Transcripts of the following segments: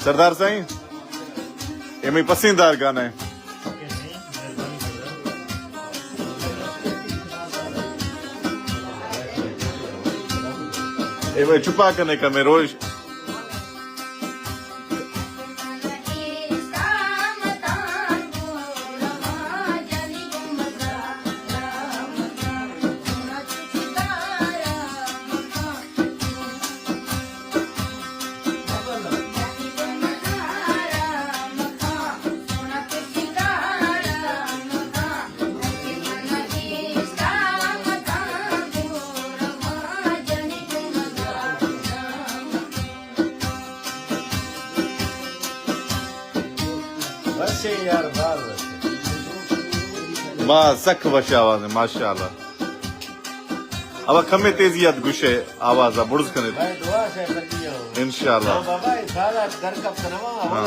سردار سائیں، اے مئی پسندیدہ گانا ایں۔ اے مئی چپا کنے کمے روش۔ باز سک وش آواز ایں، ماشاءاللہ۔ ابا کمے تیزی ات گوشے آواز ءَ برز کنیت۔ انشاءاللہ۔ ہاں۔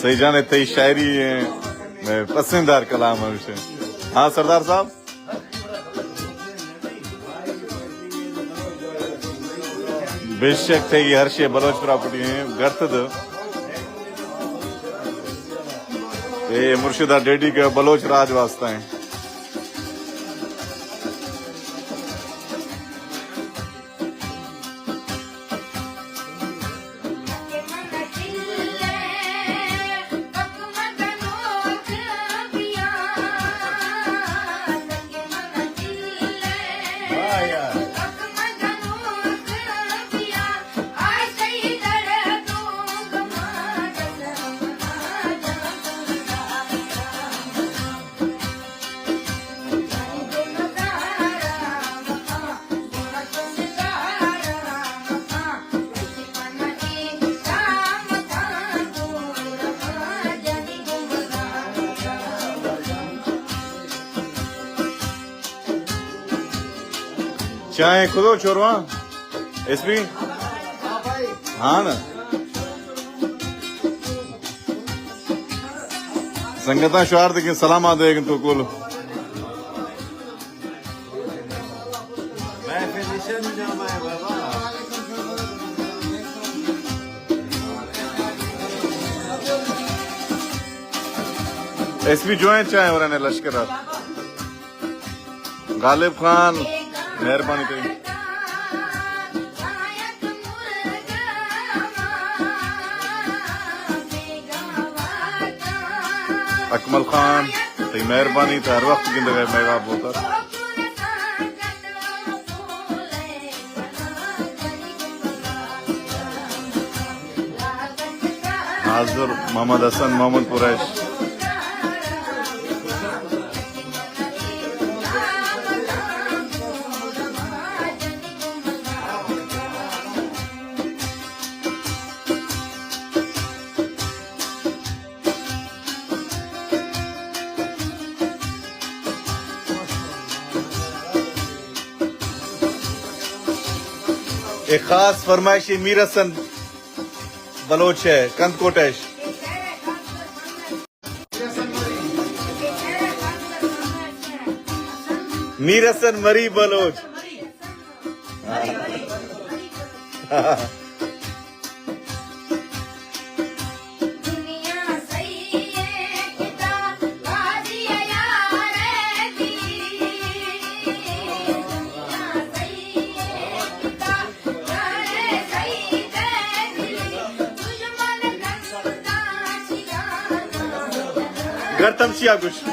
سہی جان، تئی شاعری ایں، مئے پسندیدہ کلام ایں۔ ہاں سردار صاحب۔ بے شک تئی ہر شے بلوچ پراپرٹی ایں، گرت دو۔ اے مرشد ءِ ڈیڈی کہ بلوچ راج واسطہ ایں۔ چائیں کدو چورواں؟ S P? ہاں نا۔ سنگتاں شوار دے کہ سلام آ دے کہ تو کول۔ ایس پی جوائن چائیں ورنے لشکر ءَ۔ غالب خان، مہربانی تئی۔ اکمل خان، تئی مہربانی، تو ہر وقت گندگ ءَ مئے گپ بوتگ۔ حاضر محمد حسن، محمد قریش۔ اے خاص فرمائش میر حسن بلوچ ءِ، کندکوٹ ءِ۔ میر حسن مری بلوچ۔ کر تمشیا گوش۔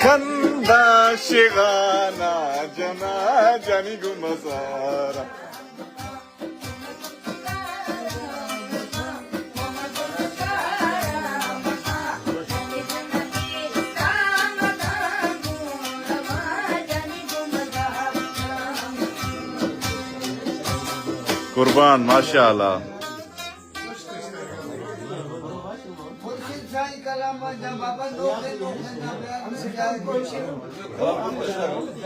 کندا شغانا جنا جانی گو مزارا۔ قربان، ماشاءاللہ۔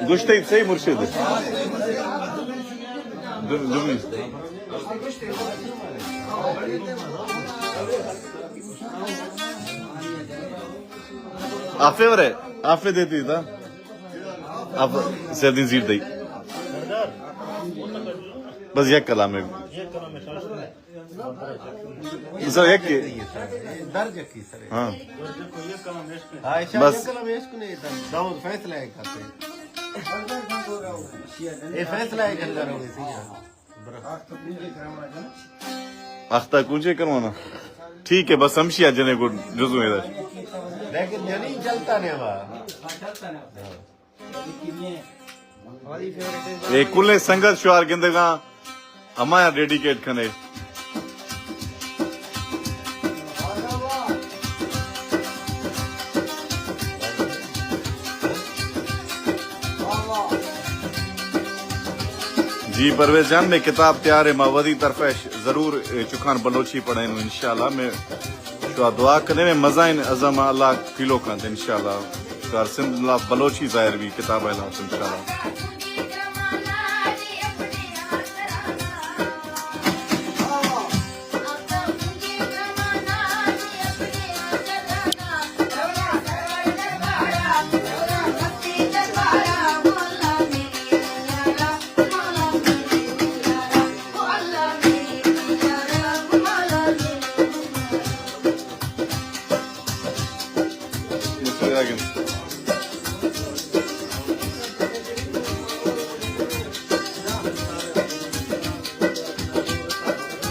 گوشتے صحیح مرشد۔ دو-، دومی۔ آفے ورے، آفے دیتی تا۔ آپ سیدی زیر دئی۔ بس یک کلام ہے۔ سر، یک کے۔ درد کی سر۔ ہاں۔ ہاں، ایشاں بس۔ یک کلام عشق نے داؤد فیصلہ ہے کرتے۔ اے فیصلہ ہے کرتا رہو اسی۔ اختہ کونچے کروانا۔ ٹھیک ہے، بس ہمشی آ جنے کو جزو ہے۔ لیکن جنی چلتا نہیں ہوا۔ اے کلیں سنگت شعار گندگاں، ہمایا ڈیڈیکیٹ کنے۔ جی پرویز جان، میں کتاب تیار ہے، ما ودی طرف ضرور چکان بلوچی پڑھیں انشاءاللہ۔ میں شوا دعا کنے، میں مزائن عزم اللہ پیلو کنت انشاءاللہ۔ شعر سندھ لا بلوچی ظاہر بی کتاب ہے لا انشاءاللہ۔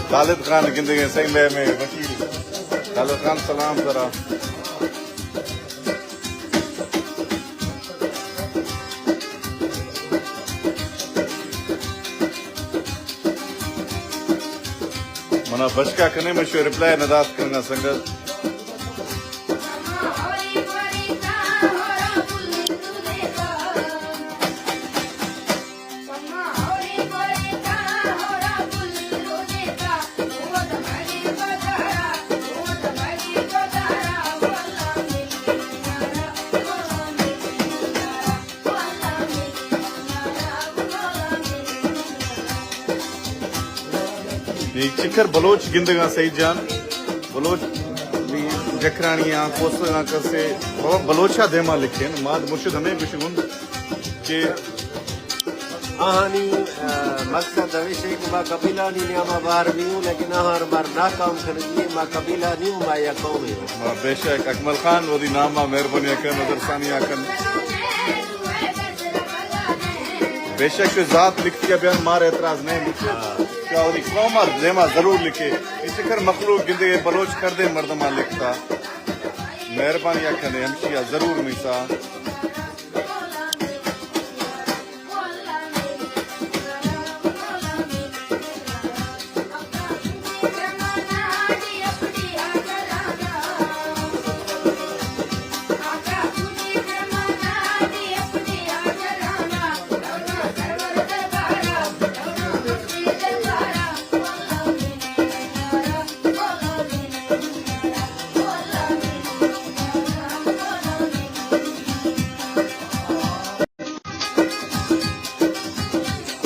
خالد خان گندگیں سنگ بے میں وکیل۔ خالد خان سلام سرا۔ منا بشکا کنے، من شو ریپلائی نہ دات کنگا سنگت۔ یک چکر بلوچ گندگاں سعید جان، بلوچ جکرانی آں، کوسگ آں کسے، بابا بلوچا دیما لکھین، ماد مرشد ہمیں گوشگ انت کہ آہانی، آ، مقصد ہمیش ہے کہ ما قبیلانی نیاما بار بھی ہوں، لیکن آہان مار ناکام کنگی ہے، ما قبیلہ نہیں ہوں، ما یک قوم ہوں۔ ما بے شک اکمل خان وتی نام ما مہربانی کن، نظر ثانی کن۔ بے شک شو ذات لکھتی ہے بیان مار اعتراض نہیں لکھے۔ شو وتی قوم دیما ضرور لکھے۔ اسی کر مخلوق گندے بلوچ کردے مردماں لکھتا۔ مہربانی کنے ہمشی ضرور میسا۔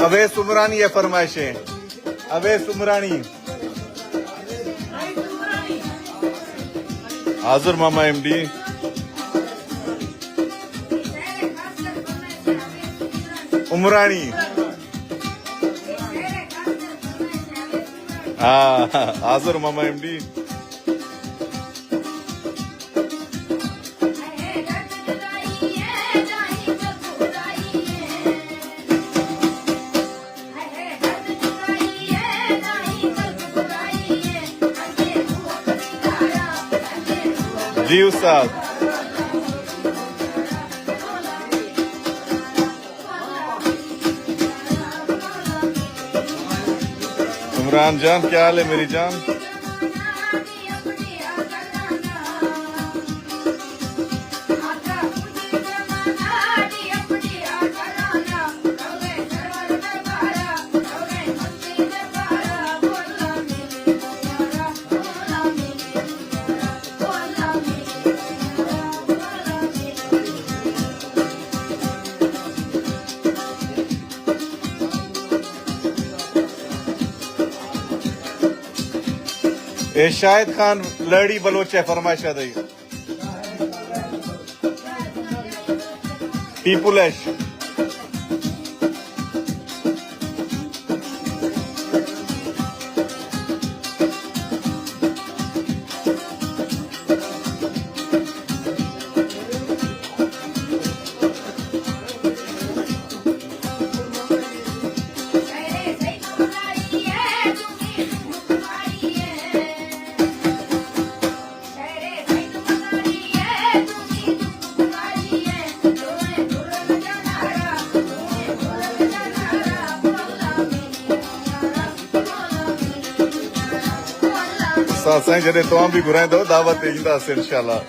اویس عمرانی ءِ فرمائش ہے۔ اویس عمرانی۔ حاضر ماما ایم ڈی۔ عمرانی۔ ہاں، حاضر ماما ایم ڈی۔ جی استاد۔ عمران جان، کیا حال ہے میری جان؟ اے شاہد خان لہڑی بلوچ ءِ فرمائش ءَ دئی۔ پیپلز۔ ساتھ سائیں، جدے تو ہم بھی گرائیں دو، دعوت دے جندا سے انشاءاللہ۔